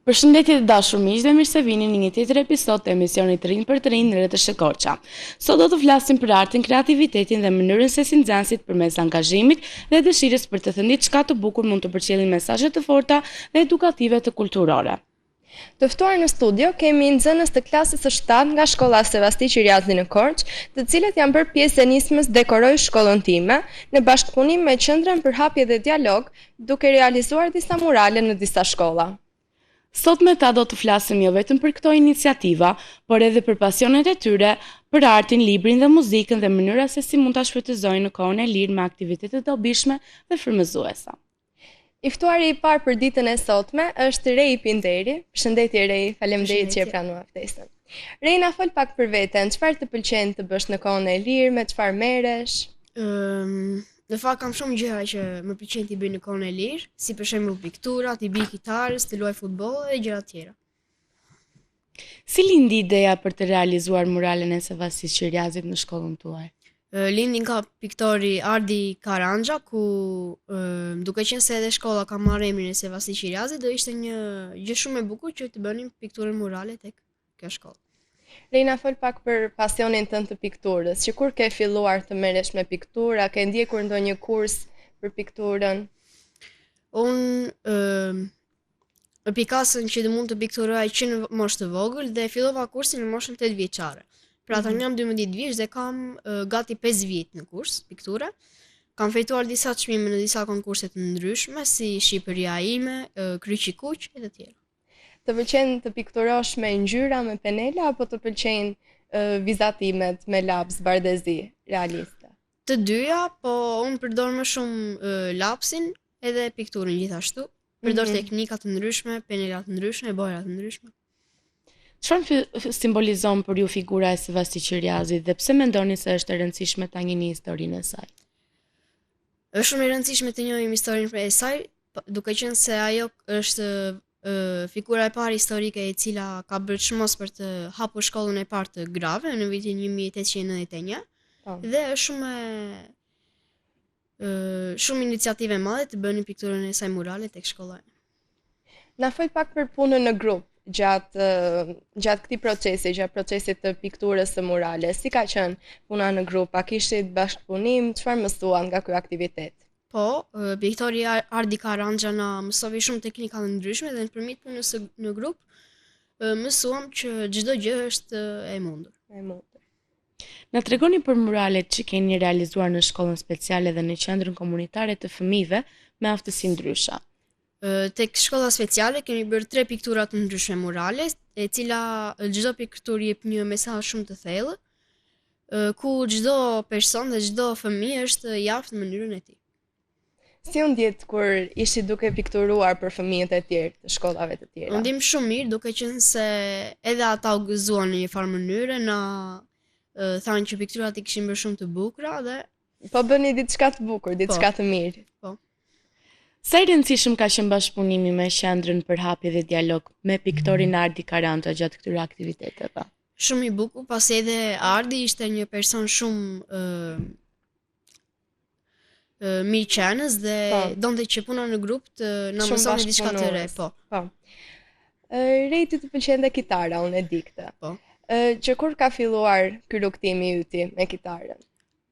Përshëndetje të dashur miq dhe mirë se vini në një tjetër episod të emisionit Të rinj për të rinj në RTSH Korça. Sot do të flasim për artin, kreativitetin dhe mënyrën se si nxënësit përmes angazhimit dhe dëshirës për të thënë diçka të bukur mund të përcjellin mesazhe të forta dhe edukative të kulturore. Të ftuar në studio kemi nxënës të klasës së shtatë nga shkolla Sevasti Qiriazi në Korçë, të cilët janë bërë pjesë e nismës Dekoroj shkollën time, në bashkëpunim me Qendrën për Hapje dhe Dialog, duke realizuar disa murale në disa shkolla. Sot me ta do të flasim jo vetëm për këto iniciativa, por edhe për pasionet e tyre, për artin, librin dhe muzikën dhe mënyra se si mund ta shfrytëzojnë në kohën e lirë me aktivitete të dobishme dhe frymëzuese. I ftuari i parë për ditën e sotme është Rei Pinderi. Përshëndetje Rei, faleminderit që e pranuar ftesën. Rei na fol pak për veten, çfarë të pëlqen të bësh në kohën e lirë, me çfarë merresh? Ëm, um, në fakt kam shumë gjëra që më pëlqen t'i bëj në kohën e lirë, si për shembull piktura, t'i bij kitarës, të luaj futboll dhe gjëra të tjera. Si lindi ideja për të realizuar muralen e Sevasti Qiriazit në shkollën tuaj? Lindi nga piktori Ardi Karanxha, ku duke qenë se edhe shkolla ka marrë emrin e Sevasti Qiriazit, do ishte një gjë shumë e bukur që të bënim pikturën murale tek kjo shkollë. Rei na fol pak për pasionin tënd të pikturës, që kur ke filluar të merresh me pikturë, a ke ndjekur ndonjë kurs për pikturën? Unë e pikasën që mund të pikturoja që në moshë të vogël dhe fillova kursin në moshën 8 vjeçare. Pra tani mhm. jam 12 vjeç dhe kam uh, gati 5 vjet në kurs pikture. Kam fituar disa çmime në disa konkurse të ndryshme si Shqipëria ime, uh, Kryqi i Kuq e të tjera. Të pëlqen të pikturosh me ngjyra, me penela apo të pëlqejnë uh, vizatimet me laps bardhezi realiste? Të dyja, po unë përdor më shumë uh, lapsin edhe pikturën gjithashtu. Përdor mm -hmm. teknika të ndryshme, penela të ndryshme, bojra të ndryshme. Çfarë simbolizon për ju figura e Sevasti Qiriazit dhe pse mendoni se është e rëndësishme ta njihni historinë e saj? Është shumë e rëndësishme të njohim historinë e saj, duke qenë se ajo është figura e parë historike e cila ka bërë çmos për të hapur shkollën e parë të grave në vitin 1891. Po. Dhe është shumë shumë iniciativë e madhe të bënim pikturën e saj murale tek shkolla. Na fol pak për punën në grup gjatë gjatë këtij procesi, gjatë procesit të pikturës së murales. Si ka qenë puna në grup? A kishit bashkëpunim? Çfarë mësuat nga ky aktivitet? Po, piktori Ardi Karanxha na mësoi shumë teknika të ndryshme dhe nëpërmjet punës në grup mësuam që çdo gjë është e mundur. E mundur. Na tregoni për muralet që keni realizuar në shkollën speciale dhe në qendrën komunitare të fëmijëve me aftësi ndryshe. Tek shkolla speciale kemi bërë tre piktura të ndryshme murale, e cila çdo pikturë jep një mesazh shumë të thellë, ku çdo person dhe çdo fëmijë është i aftë në mënyrën e tij. Si u ndjetë kur ishit duke pikturuar për fëmijët e tjerë të shkollave të tjera? U ndimë shumë mirë, duke qenë se edhe ata u gëzuan në një farë mënyre, na thanë që pikturat i kishin bërë shumë të bukura dhe po bëni diçka të bukur, diçka po. të mirë. Po. Sa i rëndësishëm ka qenë bashkëpunimi me Qendrën për Hapje dhe Dialog me piktorin Ardi Karanxha gjatë këtyre aktiviteteve? Shumë i bukur, pasi edhe Ardi ishte një person shumë mirëqenës dhe po. donte që puna në grup të na mësonte diçka të re, po. Po. Rei ty të pëlqen dhe kitara, unë e di këtë. Po. Që kur ka filluar ky rrugëtim i yti me kitarën?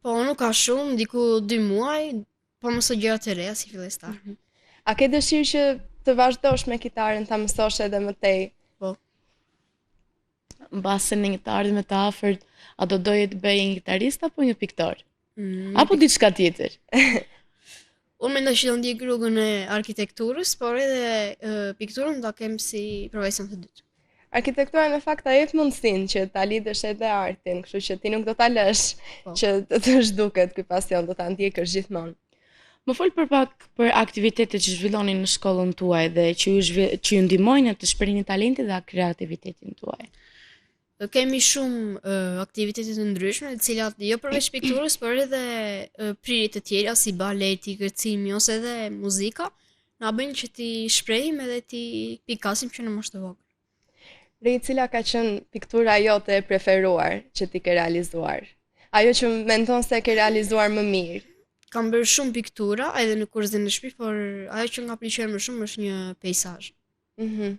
Po, nuk ka shumë, diku 2 muaj, po mësoj gjëra të reja si fillestar. Mm -hmm. A ke dëshirë që të vazhdosh me kitarën, ta mësosh edhe më tej? Po. Mbase në një të ardhme të afërt, a do doje të bëhesh një kitarist apo një piktor? Mm, apo diçka tjetër? Unë mendoj që do ndjek rrugën e arkitekturës, por edhe e, pikturën do ta kem si profesion të dytë. Arkitektura në fakt ta jep mundësinë që ta lidhësh edhe artin, kështu që ti nuk do ta lësh po. që të të zhduket ky pasion, do ta ndjekësh gjithmonë. Më fol për pak për aktivitetet që zhvilloni në shkollën tuaj dhe që ju zhvi, që ju ndihmojnë të shprehni talentin dhe kreativitetin tuaj. Kemi shumë uh, aktivitete të ndryshme, të cilat jo përveç pikturës, por edhe uh, prirje të tjera si baleti, kërcimi ose edhe muzika, na bëjnë që t'i shprehim edhe t'i pikasim që në moshë të vogël. Rei, cila ka qenë piktura jote e preferuar që ti ke realizuar? Ajo që mendon se ke realizuar më mirë? Kam bërë shumë piktura edhe në kurs dhe në shtëpi, por ajo që më ka pëlqyer më shumë është një peizazh. Mhm. Mm.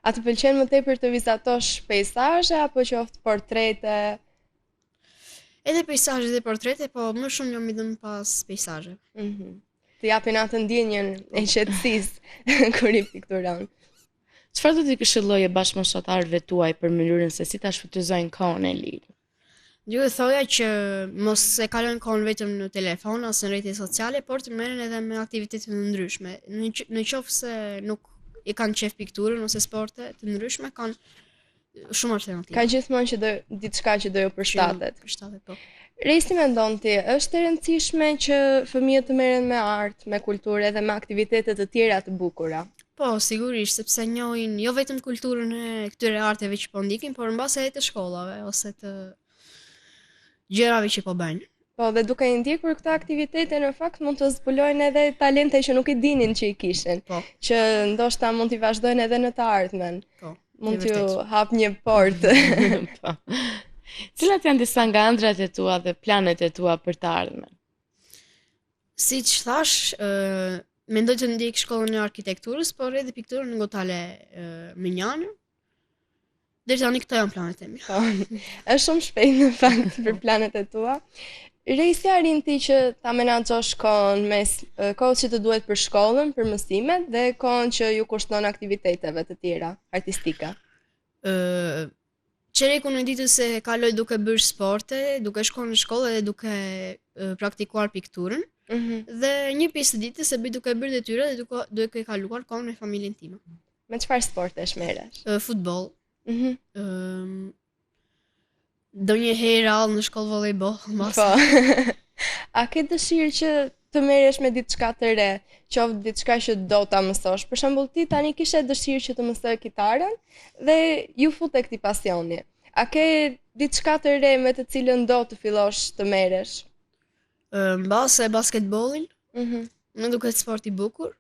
A të pëlqen më tepër të vizatosh peizazhe apo qoftë portrete? Edhe peizazhe dhe portrete, po më shumë jam i dhënë pas peizazheve. Mm -hmm. Të japin atë ndjenjën e qetësisë kur i pikturon. Çfarë do t'i këshilloje bashkëmoshatarëve tuaj për mënyrën se si ta shfrytëzojnë kohën e lirë? Do ju thoja që mos e kalojnë kohën vetëm në telefon ose në rrjete sociale, por të merren edhe me aktivitete të ndryshme. Në, në qoftë se nuk e kanë qejf pikturën ose sporte të ndryshme, kanë shumë alternativa. Ka gjithmonë që do diçka që do ju përshtatet. Përshtatet, po. Rei, si mendon ti, është e rëndësishme që fëmijët të merren me art, me kulturë dhe me aktivitete të tjera të bukura? Po, sigurisht, sepse njohin jo vetëm kulturën e këtyre arteve që po ndjekin, por mbase edhe të shkollave ose të gjërave që po bëjnë. Po, dhe duke i ndjekur këto aktivitete në fakt mund të zbulojnë edhe talente që nuk i dinin që i kishin, po. që ndoshta mund t'i vazhdojnë edhe në të ardhmen. Po. Mund t'ju hap një portë. po. Cilat janë disa nga ëndrrat e tua dhe planet e tua për të ardhmen? Siç thashë, ë mendoj të ndjek shkollën e arkitekturës, por edhe pikturën në Gotale mënjanë. Deri tani këto janë planet e mia. Po, është shumë shpejt në fakt për planet e tua. Rei, si arrin ti që ta menaxhosh kohën mes kohës që të duhet për shkollën, për mësimet dhe kohën që ju kushton aktiviteteve të tjera artistike? Ë çerekun e ditës e kaloj duke bërë sporte, duke shkuar në shkollë dhe duke praktikuar pikturën. Mm -hmm. Dhe një pjesë të ditës e bëj duke bërë detyra dhe duke duke kaluar kohën me familjen time. Me çfarë sportesh merresh? Uh, futboll. Mhm. Mm Ëm ndonjëherë rrallë në shkollë volejboll, mbase. Po. A ke dëshirë që të merresh me diçka të re, qoftë diçka që do ta mësosh? Për shembull, ti tani kishe dëshirë që të mësoje kitarën dhe iu fute këtij pasioni. A ke diçka të re me të cilën do të fillosh të merresh? Mbase basketbollin. Mhm. Mm më duket sport i bukur.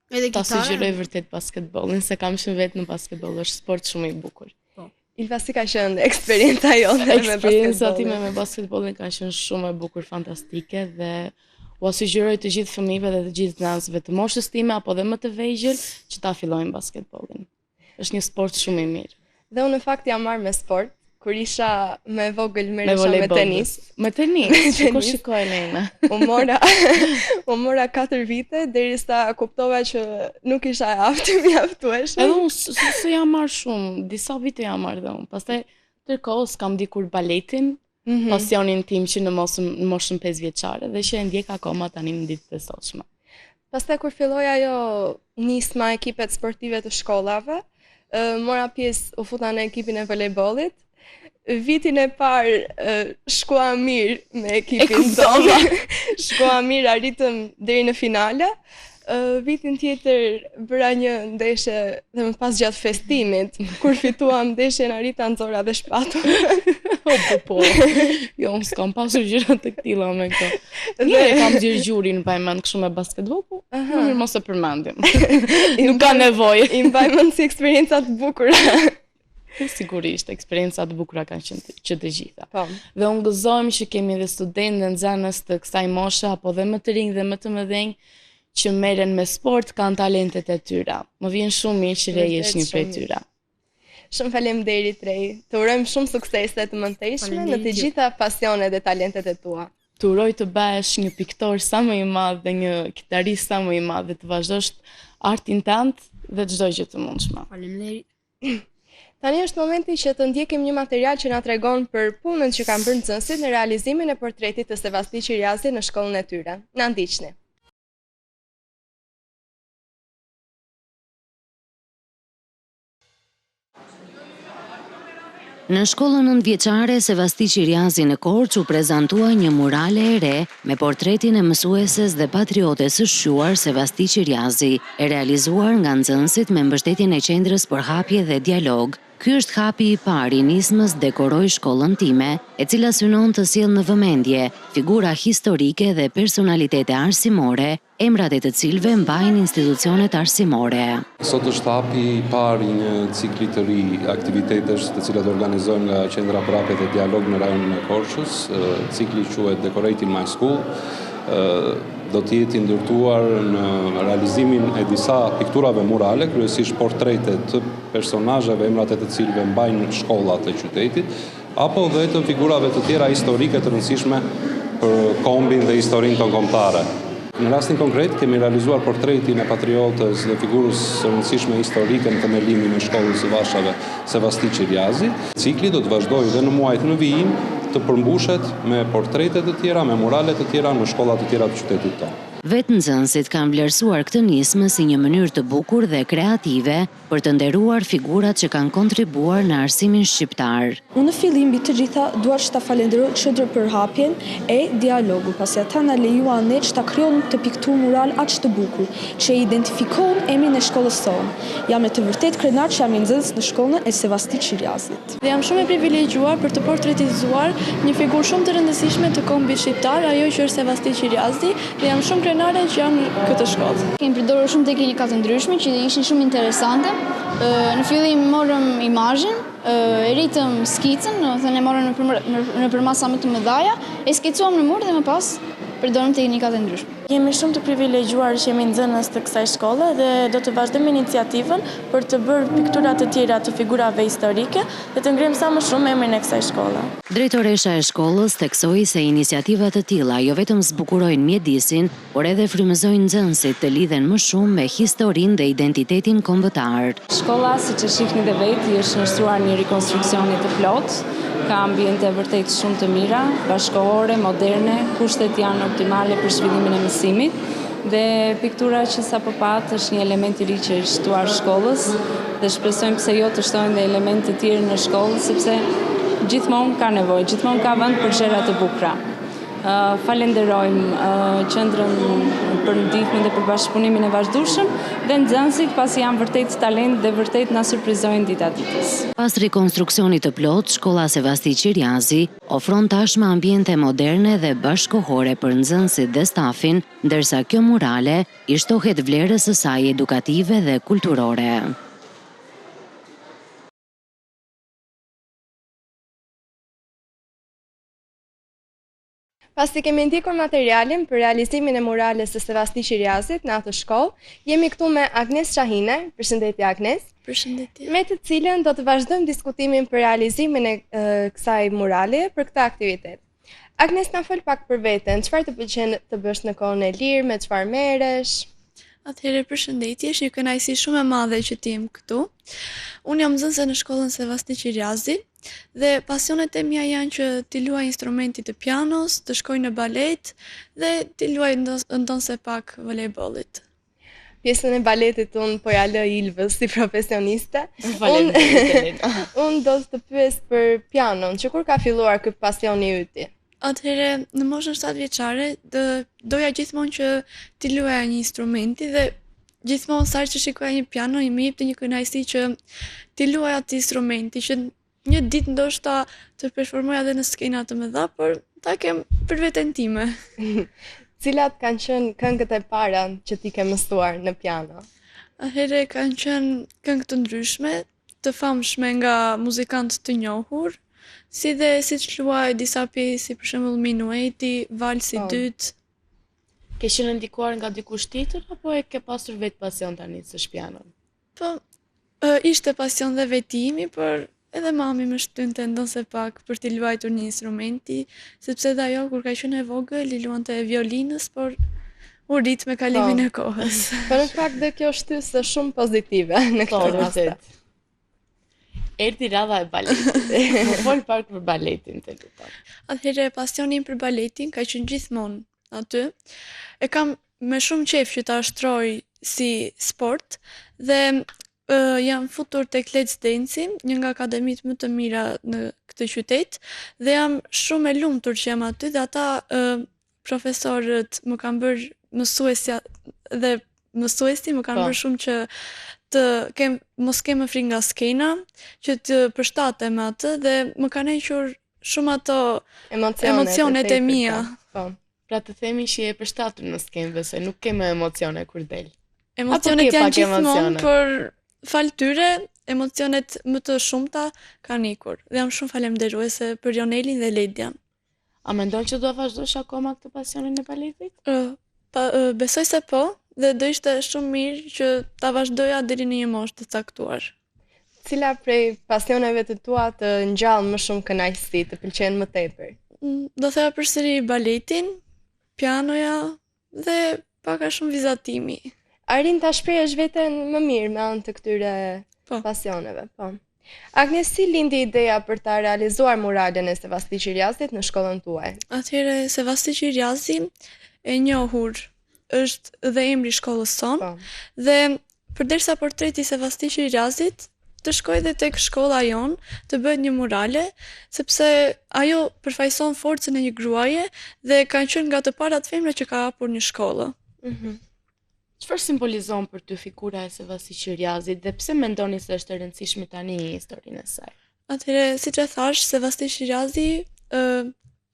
Edhe Ta sugjeroj vërtet basketbollin, se kam qenë vetë në basketboll, është sport shumë i bukur. Po. Ilva si ka qenë eksperienca jote me basketbollin? Eksperienca time me basketbollin ka qenë shumë e bukur, fantastike dhe ua sugjeroj të gjithë fëmijëve dhe të gjithë nxënësve të moshës time apo dhe më të vegjël që ta fillojnë basketbollin. Është një sport shumë i mirë. Dhe unë në fakt jam marrë me sport, kur isha më e vogël merresha me, me tenis. Me tenis, me tenis. Shiko Elena. U mora u mora 4 vite derisa kuptova që nuk isha e aftë mjaftueshëm. Edhe unë s'u jam marrë shumë, disa vite jam marrë dhe unë. Pastaj tërë kohës kam ndjekur baletin, mm -hmm. pasionin tim që në moshën në moshën 5 vjeçare dhe që e ndjek akoma tani në ditët e sotshme. Pastaj kur filloi ajo nisma ekipet sportive të shkollave, mora pjesë, u futa në ekipin e volejbollit. Vitin e parë shkua mirë me ekipin tonë. shkua mirë, arritëm deri në finale. Vitin tjetër bëra një ndeshje dhe më pas gjatë festimit, kur fituam ndeshjen arrita nxora dhe shpatullën. Po, po, po. Jo, unë s'kam pasur gjëra të këtilla me këto. Dhe e kam nxjerrë gjurin mbaj mend kështu me basketboll, po më mirë mos e përmendim. Nuk ka nevojë. I mbaj mend si eksperienca të bukura. Sigurisht, eksperienca të bukura kanë qenë që të gjitha. Po. Dhe unë gëzohem që kemi edhe studentë dhe nxënës të kësaj moshe apo dhe më të rinj dhe më të mëdhenj që merren me sport, kanë talentet e tyre. Më vjen shumë mirë që Rei është një prej tyre. Shumë faleminderit Rei. Të urojmë shumë suksese të mëtejshme në të gjitha pasionet dhe talentet e tua. Të uroj të bëhesh një piktor sa më i madh dhe një kitarist sa më i madh dhe të vazhdosh artin tënd dhe çdo gjë të mundshme. Faleminderit. Tani është momenti që të ndjekim një material që na tregon për punën që kanë bërë nxënësit në realizimin e portretit të Sevasti Qiriazit në shkollën e tyre. Na ndiqni. Në shkollën nëntëvjeçare Sevasti Qiriazi në Korçë u prezantua një murale e re me portretin e mësueses dhe patriotes së shquar Sevasti Qiriazi, e realizuar nga nxënësit me mbështetjen e Qendrës për Hapje dhe Dialog. Ky është hapi i parë i nismës Dekoroj shkollën time, e cila synon të sjellë në vëmendje figura historike dhe personalitete arsimore emrat e të cilëve mbajnë institucionet arsimore. Sot është hapi i parë i një cikli të ri aktivitetesh të cilat organizohen nga Qendra për Hapje dhe Dialog në rajonin e Korçës. Cikli quhet Decorating My School. do të jetë i ndërtuar në realizimin e disa pikturave murale, kryesisht portrete të personazheve, emrat e të cilëve mbajnë shkollat e qytetit, apo dhe të figurave të tjera historike të rëndësishme për kombin dhe historinë tonë kombëtare. Në rastin konkret kemi realizuar portretin e patriotes dhe figurës së rëndësishme historike në themelimin e shkollës së vashave Sevasti Qiriazi. Cikli do të vazhdojë dhe në muajt në vijim të përmbushet me portrete të tjera, me murale të tjera në shkolla të tjera të qytetit tonë. Vetë nxënësit kanë vlerësuar këtë nismë si një mënyrë të bukur dhe kreative për të nderuar figurat që kanë kontribuar në arsimin shqiptar. Unë në fillim mbi të gjitha dua që ta falenderoj Qendrën për Hapjen e Dialogun, pasi ata na lejuan ne që ta krijonim këtë pikturë mural aq të bukur, që e identifikon emrin e shkollës sonë. Jam me të vërtetë krenar që jam një nxënës në shkollën e Sevasti Qiriazit. Dhe jam shumë e privilegjuar për të portretizuar një figurë shumë të rëndësishme të kombit shqiptar, ajo që është Sevasti Qiriazi, dhe jam shumë krenare që jam në këtë shkollë. Kemi përdorur shumë teknika të ndryshme që ishin shumë interesante. Në fillim morëm imazhin, e rritëm skicën, domethënë e morëm në përmasa më të mëdha, e skicuam në mur dhe më pas përdorëm teknikat e ndryshme. Jemi shumë të privilegjuar që jemi nxënës të kësaj shkolle dhe do të vazhdojmë iniciativën për të bërë piktura të tjera të figurave historike dhe të ngremë sa më shumë emrin e kësaj shkolle. Drejtoresha e shkollës theksoi se iniciativa të tilla jo vetëm zbukurojnë mjedisin, por edhe frymëzojnë nxënësit të lidhen më shumë me historinë dhe identitetin kombëtar. Shkolla, siç e shihni dhe vetë, i është nënshtruar një rikonstruksioni të plotë. Ka ambiente vërtet shumë të mira, bashkëkohore, moderne, kushtet janë optimale për zhvillimin e mësimit dhe piktura që sapo patë është një element i ri që i është shtuar shkollës dhe shpresojmë pse jo të shtohen dhe elementë të tjerë në shkollë sepse gjithmonë ka nevojë, gjithmonë ka vend për gjëra të bukura. Falenderojmë qendrën për ndihmën dhe për bashkëpunimin e vazhdueshëm dhe nxënësit pasi janë vërtet talent dhe vërtet na surprizojnë dita ditës. Pas rikonstruksionit të plotë, shkolla Sevasti Qiriazi ofron tashmë ambiente moderne dhe bashkëkohore për nxënësit dhe stafin, ndërsa kjo murale i shtohet vlerës së saj edukative dhe kulturore. Pasi kemi ndjekur materialin për realizimin e murales së Sevasti Qiriazit në atë shkollë, jemi këtu me Agnes Shahine, përshëndetje Agnes. Përshëndetje. Me të cilën do të vazhdojmë diskutimin për realizimin e kësaj murale për këtë aktivitet. Agnes na fol pak për veten, çfarë të pëlqen të bësh në kohën e lirë, me çfarë merresh? Atëherë përshëndetje, është një kënaqësi shumë e madhe që të jem këtu. Unë jam nxënëse në shkollën Sevasti Qiriazi dhe pasionet e mia janë që t'i luaj instrumentit të pianos, të shkoj në balet dhe t'i luaj ndonëse pak volejbollit. Pjesën e baletit unë po ja lë Ilvës si profesioniste. Unë unë do të pyes për pianon, që kur ka filluar ky pasion i yti? Atëherë, në moshën 7 vjeçare, doja gjithmonë që t'i luaja një instrumenti dhe gjithmonë sa herë që shikoja një piano, më jepte një kënaqësi që t'i luaja atij instrumenti, që një ditë ndoshta të performoja edhe në skena të mëdha, por ta kem për veten time. Cilat kanë qenë këngët e para që ti ke mësuar në piano? Atëherë kanë qenë këngë të ndryshme, të famshme nga muzikantë të njohur, si dhe siç luaj disa pjesë si për shembull minueti, valsi i po. dytë. Ke qenë ndikuar nga dikush tjetër apo e ke pasur vetë pasion ta nisësh pianon? Po, ishte pasion dhe vetë imi, por edhe mami më shtynte ndonëse pak për t'i luajtur një instrumenti, sepse edhe ajo kur ka qenë e vogël i luante violinës, por u rrit me kalimin po. e kohës. Po në fakt dhe kjo shtysë është shumë pozitive në këtë po, rast. Erdhi radha e baletit. Më fol pak për baletin të lutem. Atëherë pasioni im për baletin ka qenë gjithmonë aty. E kam me shumë qejf që ta ushtroj si sport dhe uh, jam futur tek Let's Dance, një nga akademitë më të mira në këtë qytet dhe jam shumë e lumtur që jam aty dhe ata uh, profesorët më kanë bërë mësuesja dhe mësuesi më kanë po. bërë shumë që të kem mos kem më frikë nga skena, që të përshtatem me atë dhe më kanë hequr shumë ato emocionet, emocionet e mia. Po. Pra të themi që je përshtatur në skenë dhe se nuk ke më emocione kur del. Emocionet janë gjithmonë, por falë tyre emocionet më të shumta kanë ikur. Dhe jam shumë falemnderuese për Jonelin dhe Ledian. A mendon që do ta vazhdosh akoma këtë pasionin e baletit? Ë. Pa, besoj se po, dhe do ishte shumë mirë që ta vazhdoja deri në një moshë të caktuar. Cila prej pasioneve të tua të ngjall më shumë kënaqësi, të pëlqen më tepër? Mm, do thoja përsëri baletin, pianoja dhe pak a shumë vizatimi. Arrin ta shprehësh veten më mirë me anë të këtyre po. pasioneve, po. Agnes, si lindi ideja për ta realizuar muralen e Sevasti Qiriazit në shkollën tuaj? Atëherë Sevasti Qiriazi e njohur është dhe emri i shkollës sonë po. dhe përderisa portreti i Sevasti Qiriazit të shkojë dhe tek shkolla jonë të bëhet një murale, sepse ajo përfaqëson forcën e një gruaje dhe ka qenë nga të parat femra që ka hapur një shkollë. Mhm. Mm Çfarë simbolizon për ty figura e Sevasti Qiriazit dhe pse mendoni se është e rëndësishme ta njihni historinë e saj? Atëherë, siç e thashë, Sevasti Qiriazi ë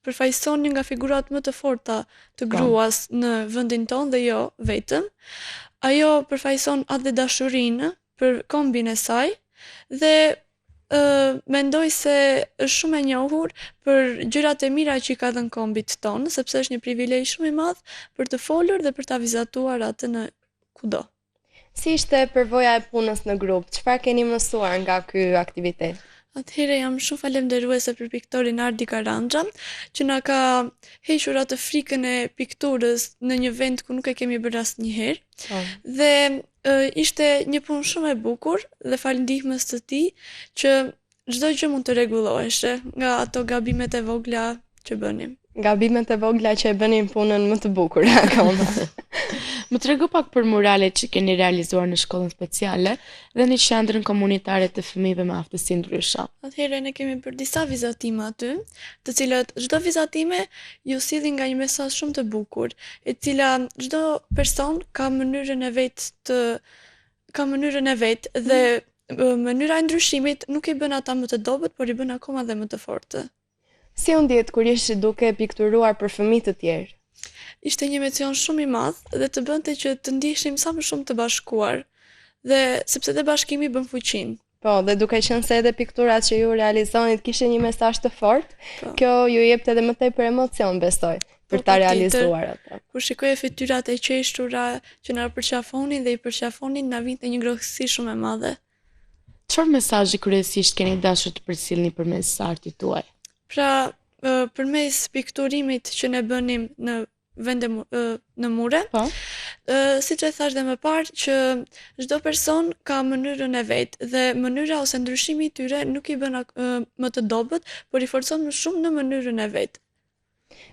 përfaqëson një nga figurat më të forta të po. gruas në vendin tonë dhe jo vetëm. Ajo përfaqëson atdhedashurinë për kombin e saj dhe ë mendoj se është shumë e njohur për gjërat e mira që i ka dhënë kombit tonë, sepse është një privilegj shumë i madh për të folur dhe për ta vizatuar atë në kudo. Si ishte përvoja e punës në grup? Çfarë keni mësuar nga ky aktivitet? Atëherë jam shumë falemnderuese për piktorin Ardi Karanxha, që na ka hequr atë frikën e pikturës në një vend ku nuk e kemi bërë asnjëherë. Po. Dhe ishte një punë shumë e bukur dhe falë ndihmës të tij që çdo gjë mund të rregulloheshe nga ato gabimet e vogla që bënim. Gabimet e vogla që e bënin punën më të bukur akoma. Më trego pak për muralet që keni realizuar në shkollën speciale dhe në qendrën komunitare të fëmijëve me aftësi ndryshe. Atëherë ne kemi bërë disa vizatime aty, të cilat çdo vizatime ju sjellin nga një mesazh shumë të bukur, e cila çdo person ka mënyrën e vet të ka mënyrën e vet dhe mm. mënyra e ndryshimit nuk i bën ata më të dobët, por i bën akoma dhe më të fortë. Si u ndjetë kur ishit duke pikturuar për fëmijë të tjerë? Ishte një emocion shumë i madh dhe të bënte që të ndiheshim sa më shumë të bashkuar. Dhe sepse dhe bashkimi bën fuqinë. Po, dhe duke qenë se edhe pikturat që ju realizonit kishin një mesazh të fortë, po. kjo ju jepte edhe më tepër emocion, besoj, për po, ta realizuar atë. Kur shikoje fytyrat e qeshtura që na përqafonin dhe i përqafonin, na vinte një ngrohtësi shumë e madhe. Çfarë mesazhi kryesisht keni dashur të përcillni përmes artit tuaj? Pra, përmes pikturimit që ne bënim në vende në mure. Po. Ë siç e thashë dhe më parë që çdo person ka mënyrën e vet dhe mënyra ose ndryshimi i tyre nuk i bën më të dobët, por i forcon më shumë në mënyrën e vet.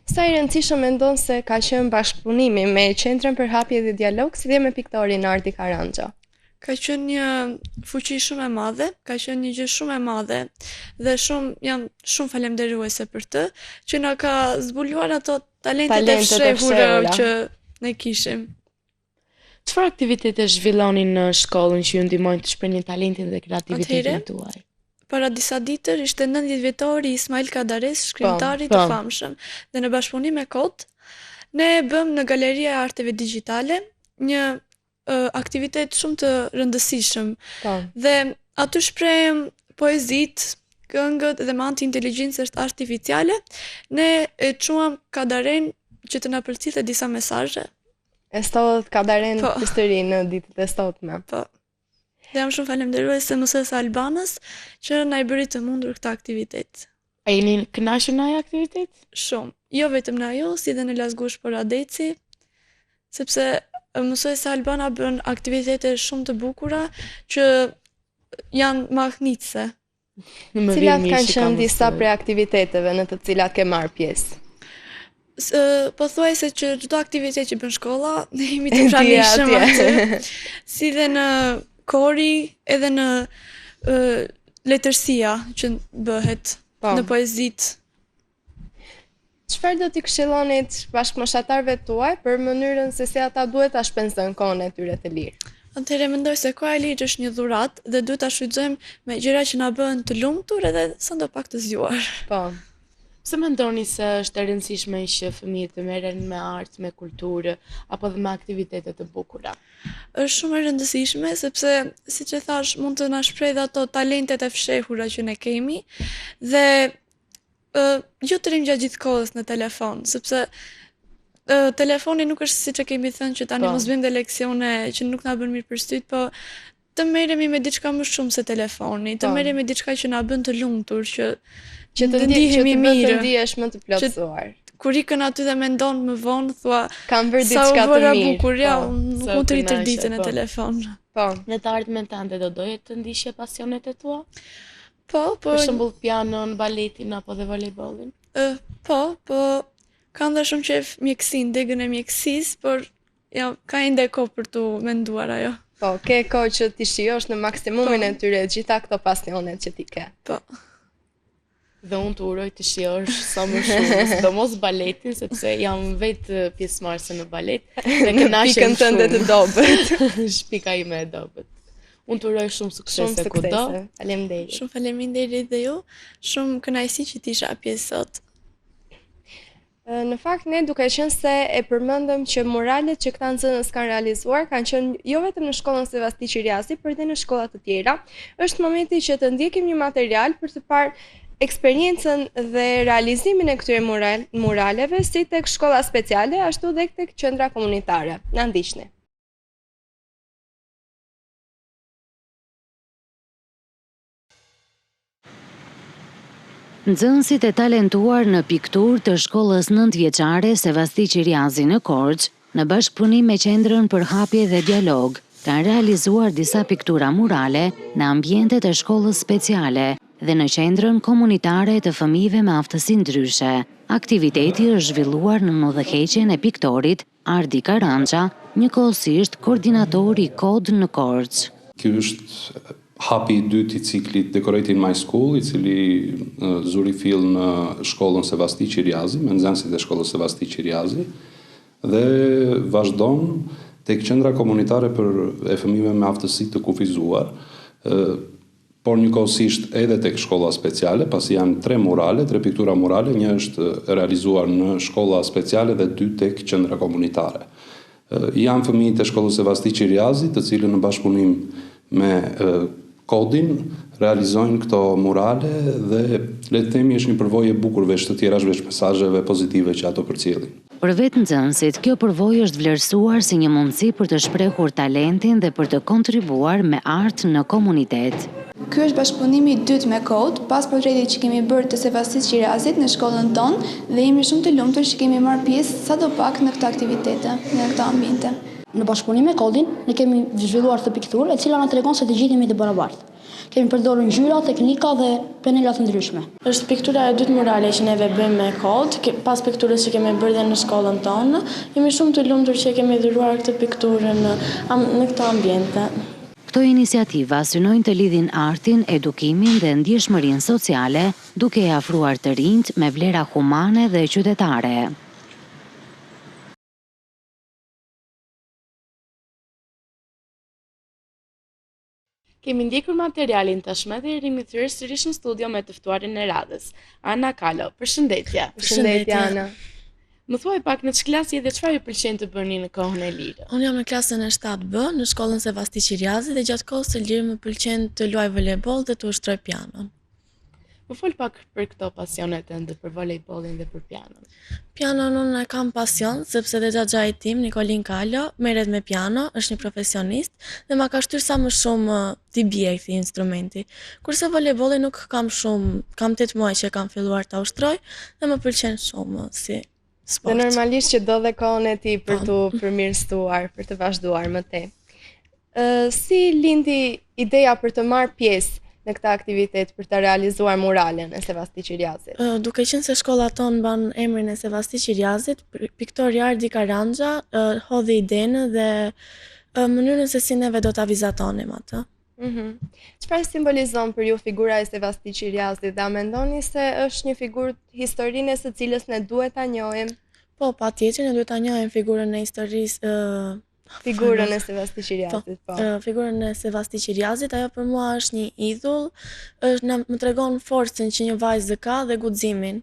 Sa i rëndësishëm mendon se ka qenë bashkëpunimi me Qendrën për Hapje dhe Dialog si dhe me piktorin Ardi Karanxha? Ka qenë një fuqi shumë e madhe, ka qenë një gjë shumë e madhe dhe shumë jam shumë falemnderuese për të që na ka zbuluar ato talentet, e fshehura që ne kishim. Çfarë aktivitete zhvilloni në shkollën që ju ndihmojnë të shprehni talentin dhe kreativitetin tuaj? Para disa ditësh ishte 90 vjetori i Ismail Kadares, po, shkrimtarit të po. famshëm, dhe në bashkëpunim me KOD, ne bëmë në Galeria e Arteve Digjitale një aktivitet shumë të rëndësishëm. Po. Dhe aty shprehëm poezitë, këngët dhe me anë të inteligjencës artificiale, ne e çuam Kadaren që të na përcillte disa mesazhe. E sollët Kadaren po. përsëri në ditët e sotme. Po. Dhe jam shumë falemnderuese mësuese Albanës që na i bëri të mundur këtë aktivitet. A jeni kënaqur në ai aktivitet? Shumë. Jo vetëm në ajo, si dhe në Lasgush Poradeci, sepse mësuese Albana bën aktivitete shumë të bukura që janë mahnitëse. Cilat kanë qenë disa prej aktiviteteve në të cilat ke marrë pjesë? Pothuajse që çdo aktivitet që bën shkolla, ne jemi të pranishëm aty. Si dhe në kori, edhe në letërsia që bëhet po. në poezitë. Çfarë do t'i këshillonit bashkëmoshatarëve tuaj për mënyrën se si ata duhet ta shpenzojnë kohën e tyre të lirë? Atëherë mendoj se koha e lirë është një dhuratë dhe duhet ta shfrytëzojmë me gjëra që na bëhen të lumtur edhe sado pak të zgjuar. Po. Pse mendoni se është e rëndësishme që fëmijët të merren me art, me kulturë apo dhe me aktivitete të bukura? Është shumë e rëndësishme sepse siç e thashë mund të na shprehë dhe ato talentet e fshehura që ne kemi dhe ë jo të rrimë gjatë gjithë kohës në telefon, sepse Telefoni nuk është siç e kemi thënë që tani po. mos bëjmë dhe leksione që nuk na bën mirë për sytë, po të merremi me diçka më shumë se telefoni, të po. merremi me diçka që na bën të lumtur, që që të ndihemi mirë, të ndihesh më të plotësuar. Kur ikën aty dhe mendon më vonë, thua, kam bërë diçka të mirë. Bukur, ja, po, nuk mund të rri tërë ditën në po. telefon. Po. Në të ardhmen tënde do doje të ndiqje pasionet e tua? Po, po. Për shembull pianon, baletin apo dhe volejbollin? Ë, po, po. Kam dhe shumë qejf mjekësinë, degën e mjekësisë, por ja, ka ende kohë për t'u menduar ajo. Po, ke kohë që t'i shijosh në maksimumin po. e tyre gjitha këto pasionet që ti ke. Po. Dhe unë të uroj të shijosh sa më shumë, sidomos baletin, sepse jam vetë pjesëmarrëse në balet dhe kënaqem shumë. Pikën tënde të dobët. Është pika ime e dobët. Unë të uroj shumë suksese, shumë suksese. kudo. Faleminderit. Shumë faleminderit dhe ju. Shumë kënaqësi që të isha pjesë sot. Në fakt ne duke qenë se e përmendëm që muralet që këta nxënës kanë realizuar kanë qenë jo vetëm në shkollën Sevasti Qiriazi, por edhe në shkolla të tjera, është momenti që të ndjekim një material për të parë eksperiencën dhe realizimin e këtyre mural, muraleve si tek shkolla speciale ashtu dhe tek qendra komunitare. Na ndiqni. Nxënësit e talentuar në pikturë të shkollës nëntëvjeçare Sevasti Qiriazi në Korçë, në bashkëpunim me Qendrën për Hapje dhe Dialog, kanë realizuar disa piktura murale në ambientet e shkollës speciale dhe në Qendrën Komunitare të Fëmijëve me Aftësi Ndryshe. Aktiviteti është zhvilluar nën udhëheqjen e piktorit Ardi Karanxha, njëkohësisht koordinator i KOD në Korçë. Ky është hapi i dytë i ciklit Decorating My School, i cili zuri fill në shkollën Sevasti Qiriazi, me nxënësit e shkollës Sevasti Qiriazi dhe vazhdon tek qendra komunitare për e fëmijëve me aftësi të kufizuar, por njëkohësisht edhe tek shkolla speciale, pasi janë tre murale, tre piktura murale, një është realizuar në shkolla speciale dhe dy tek qendra komunitare. Janë fëmijët e shkollës Sevasti Qiriazi, të cilën në bashkëpunim me KOD-in realizojnë këto murale dhe le të themi është një përvojë e bukur veç të tjerash veç mesazheve pozitive që ato përcjellin. Për vetë nxënësit, kjo përvojë është vlerësuar si një mundësi për të shprehur talentin dhe për të kontribuar me art në komunitet. Ky është bashkëpunimi i dytë me KOD, pas portretit që kemi bërë të Sevastis Qiriazit në shkollën tonë dhe jemi shumë të lumtur që kemi marrë pjesë sadopak në këto aktivitete, në këto ambiente. Në bashkëpunim me KOD-in, ne kemi zhvilluar këtë pikturë, e cila na tregon se të gjithë jemi të barabartë. Kemi përdorur ngjyra, teknika dhe penela të ndryshme. Është piktura e dytë murale që neve bëjmë me KOD, pas pikturës që kemi bërë dhe në shkollën tonë. Jemi shumë të lumtur që e kemi dhuruar këtë pikturë në në këto ambiente. Këto iniciativa synojnë të lidhin artin, edukimin dhe ndjeshmërinë sociale, duke i afruar të rinjtë me vlera humane dhe qytetare. Kemi ndjekur materialin tashmë dhe jemi kthyer sërish në studio me të ftuarin e radhës, Ana Kalo. Përshëndetje. Përshëndetje Ana. Më thuaj pak në ç'klasë je dhe çfarë ju pëlqen të bëni në kohën e lirë? Unë jam në klasën e 7B në shkollën Sevasti Qiriazi dhe gjatë kohës së lirë më pëlqen të luaj volejboll dhe të ushtroj pianon. Më fol pak për këto pasione tënde, për volejbollin dhe për pianon. Pianon unë e kam pasion, sepse dhe xhaxhai tim, Nikolin Kalo, merret me piano, është një profesionist dhe ma ka shtyrë sa më shumë t'i bie këtij instrumenti. Kurse volejbollin nuk kam shumë, kam 8 muaj që e kam filluar ta ushtroj dhe më pëlqen shumë si sport. Dhe normalisht që do dhe kohën e tij për po. t'u përmirësuar, për të vazhduar më tej. Ë si lindi ideja për të marrë pjesë në këtë aktivitet për të realizuar muralen e Sevasti Qiriazit? Duke qenë se shkolla tonë mban emrin e Sevasti Qiriazit, piktori Ardi Karanxha hodhi idenë dhe mënyrën se si neve do ta vizatonim atë. Mm -hmm. Çfarë simbolizon për ju figura e Sevasti Qiriazit dhe a mendoni se është një figurë historinë e së cilës ne duhet ta njohim? Po, patjetër ne duhet ta njohim figurën e historisë ë figurën e Sevasti Qiriazit, po. po. Figurën e Sevasti Qiriazit, ajo për mua është një idhull, është na më tregon forcën që një vajzë ka dhe guximin.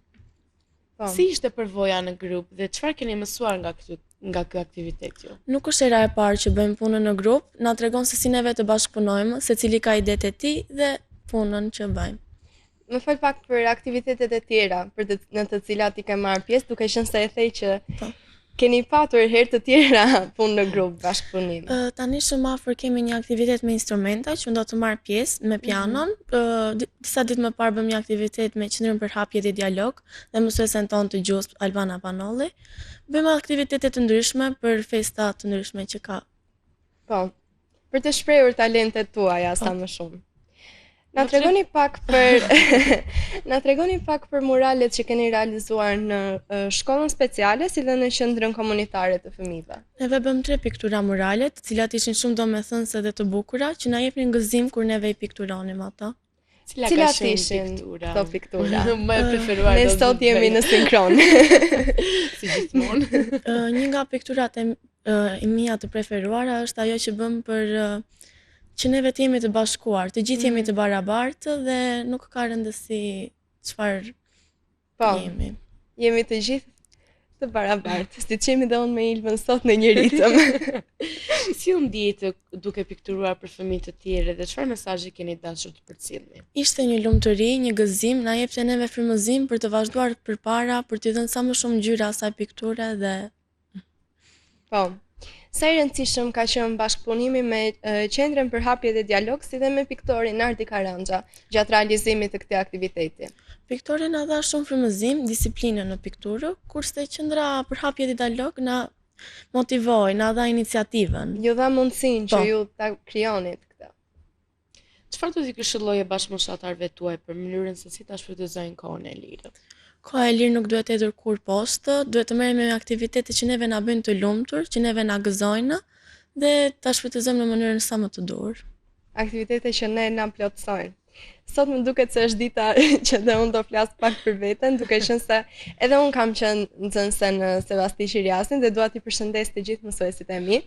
Po. Si ishte përvoja në grup dhe çfarë keni mësuar nga ky nga ky aktivitet ju? Nuk është hera e parë që bëjmë punën në grup, na tregon se si neve të bashkëpunojmë, secili ka idetë e tij dhe punën që bëjmë. Më fol pak për aktivitetet e tjera për të, në të cilat ti ke marrë pjesë, duke qenë se e the që po. keni patur herë të tjera punë në grup, bashkëpunim? Uh, tani shumë afër kemi një aktivitet me instrumenta që unë do të marr pjesë me mhm. pianon. Mm -hmm. uh, disa ditë më parë bëmë një aktivitet me Qendrën për Hapje dhe Dialog dhe mësuesen tonë të gjuhës Albana Panolli. Bëjmë aktivitete të ndryshme për festa të ndryshme që ka. Po. Për të shprehur talentet tuaja sa po. më shumë. Na tregoni pak për na tregoni pak për muralet që keni realizuar në shkollën speciale si dhe në qendrën komunitare të fëmijëve. Neve bëmë tre piktura murale, të cilat ishin shumë domethënëse dhe të bukura, që na jepnin gëzim kur neve i pikturonim ato. Cila Cilat ishin piktura? këto piktura? Më e preferuar. Ne sot jemi në sinkron. si gjithmonë. Një nga pikturat e, e mia të preferuara është ajo që bëmë për që neve të jemi të bashkuar, të gjithë jemi mm. të barabartë dhe nuk ka rëndësi çfarë Po. Jemi. Jemi të gjithë të barabartë, siç jemi dhe unë me Ilvën sot në një ritëm. si u ndjetë duke pikturuar për fëmijë të tjerë dhe çfarë mesazhi keni dashur të përcillni? Ishte një lumturi, një gëzim, na jepte neve frymëzim për të vazhduar përpara, për t'i dhënë sa më shumë ngjyra asaj pikture dhe Po. Sa i rëndësishëm ka qenë bashkëpunimi me Qendrën për Hapje dhe Dialog si dhe me piktorin Ardi Karanxha gjatë realizimit të këtij aktiviteti? Piktori na dha shumë frymëzim, disiplinën në pikturë, kurse Qendra për Hapje dhe Dialog na motivoi, na dha iniciativën. Ju dha mundësinë që po. ju ta krijonit këtë. Çfarë do t'i këshilloje bashkëmoshatarëve tuaj për mënyrën se si ta shfrytëzojnë kohën e lirë? Koha e lirë nuk duhet hedhur kurrë poshtë, duhet të merremi me aktivitete që neve na bëjnë të lumtur, që neve na gëzojnë dhe ta shfrytëzojmë në mënyrën sa më të duhur. Aktivitete që ne na plotësojnë. Sot më duket se është dita që dhe unë do flas pak për veten, duke qenë se edhe unë kam qenë nxënëse në Sevasti Qiriazin dhe dua t'i përshëndes të gjithë mësuesit e mi.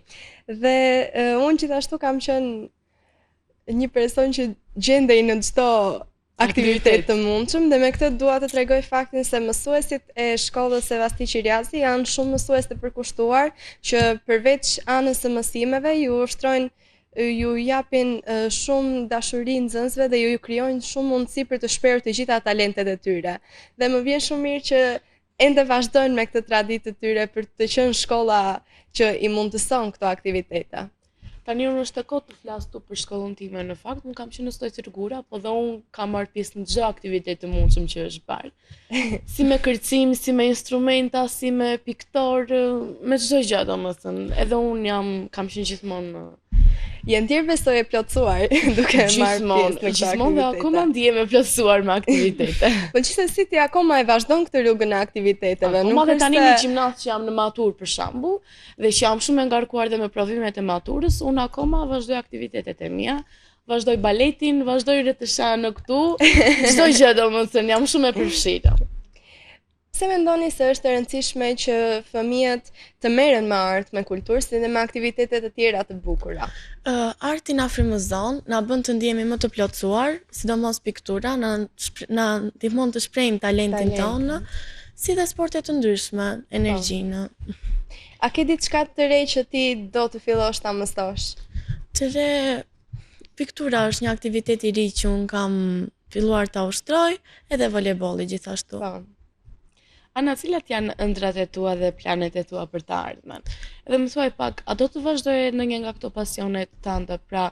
Dhe uh, unë gjithashtu kam qenë një person që gjendej në çdo aktivitet të mundshëm dhe me këtë dua të tregoj faktin se mësuesit e shkollës Sevasti Qiriazi janë shumë mësues të përkushtuar që përveç anës së mësimeve ju ushtrojnë ju japin shumë dashuri nxënësve dhe ju ju krijojnë shumë mundësi për të shprehur të gjitha talentet e tyre. Dhe më vjen shumë mirë që ende vazhdojnë me këtë traditë të tyre për të qenë shkolla që i mundëson këto aktivitete. Tani unë është e kotë të flas këtu për shkollën time në fakt, unë kam qenë në Stojcër Gura, po dhe unë kam marrë pjesë në çdo aktivitet të mundshëm që është bërë. Si me kërcim, si me instrumenta, si me piktor, me çdo gjë domethënë. Edhe unë jam kam qenë gjithmonë në Je ndjerë besoj e plotësuar duke marrë pjesë në këto Gjithmonë dhe akoma ndihem e plotësuar me aktivitete. Po gjithsesi ti akoma e vazhdon këtë rrugën e aktiviteteve, akoma nuk dhe tani në gjimnaz që jam në maturë për shembull, dhe që jam shumë e ngarkuar dhe me provimet e maturës, unë akoma vazhdoj aktivitetet e mia, vazhdoj baletin, vazhdoj RTSH-në këtu, çdo gjë domethënë, jam shumë e përfshirë. Pse mendoni se është e rëndësishme që fëmijët të merren me art, me kulturë, si dhe me aktivitete të tjera të bukura? Uh, arti na frymëzon, na bën të ndihemi më të plotësuar, sidomos piktura, na na ndihmon të shprehim talentin tonë, si dhe sporte të ndryshme, po. energjinë. A ke diçka të re që ti do të fillosh ta mësosh? Të re piktura është një aktivitet i ri që unë kam filluar ta ushtroj, edhe volejbolli gjithashtu. Po. Ana, cilat janë ëndrrat e tua dhe planet e tua për të ardhmen? Edhe më thuaj pak, a do të vazhdoje ndonjë nga këto pasionet tënde, pra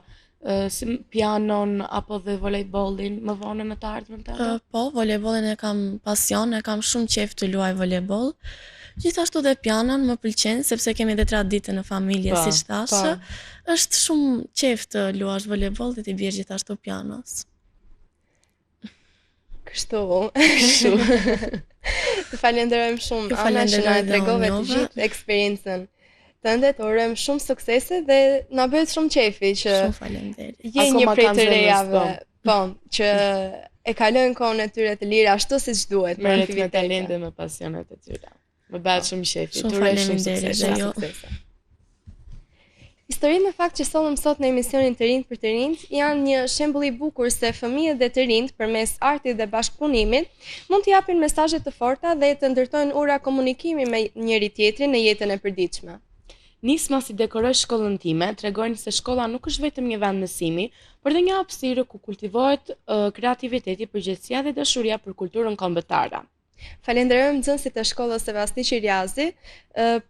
si pianon apo dhe volejbollin më vonë në të ardhmen tënde? Po, volejbollin e kam pasion, e kam shumë qejf të luaj volejboll. Gjithashtu dhe pianon më pëlqen sepse kemi dhe traditën në familje, po, siç thashë. Po. Është shumë qejf të luash volejboll dhe t'i biesh gjithashtu pianos. Kështu. Kështu. Të falenderojmë shumë Ana që na tregove të gjithë eksperiencën tënde, të urojmë shumë suksese dhe na bëhet shumë qejfi që Shumë faleminderit. Je një prej të rejave, po, që e kalojnë kohën e tyre të lirë ashtu siç duhet me aktivitete. Me talente, me pasionet e tyre. Më bëhet shumë qejfi. Shumë faleminderit dhe ju. Historitë në fakt që sollëm sot në emisionin Të rinjtë për të rinjtë janë një shembull i bukur se fëmijët dhe të rinjtë përmes artit dhe bashkëpunimit mund të japin mesazhe të forta dhe të ndërtojnë ura komunikimi me njëri-tjetrin në jetën e përditshme. Nisma si Dekoroj shkollën time tregojnë se shkolla nuk është vetëm një vend mësimi, por dhe një hapësirë ku kultivohet kreativiteti, përgjegjësia dhe dashuria për kulturën kombëtare. Falenderojmë nxënësit e shkollës Sevasti Qiriazi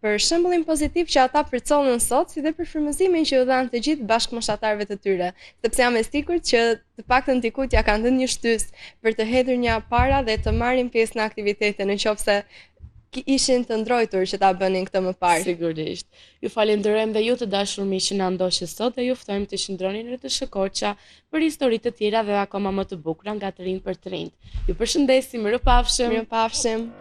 për shembullin pozitiv që ata përcollën sot, si dhe për frymëzimin që u dhanë të gjithë bashkëmoshatarëve të tyre, sepse jam e sigurt që të paktën dikujt ia kanë dhënë një shtysë për të hedhur një hap para dhe të marrin pjesë në aktivitete, në qoftë se ishin të ndrojtur që ta bënin këtë më parë. Sigurisht. Ju falenderojmë dhe ju të dashur miq që na ndoqët sot dhe ju ftojmë të qëndroni në RTSH Korça për histori të tjera dhe akoma më të bukura nga të rinjtë për të rinjtë. Ju përshëndesim, mirupafshim. Mirupafshim.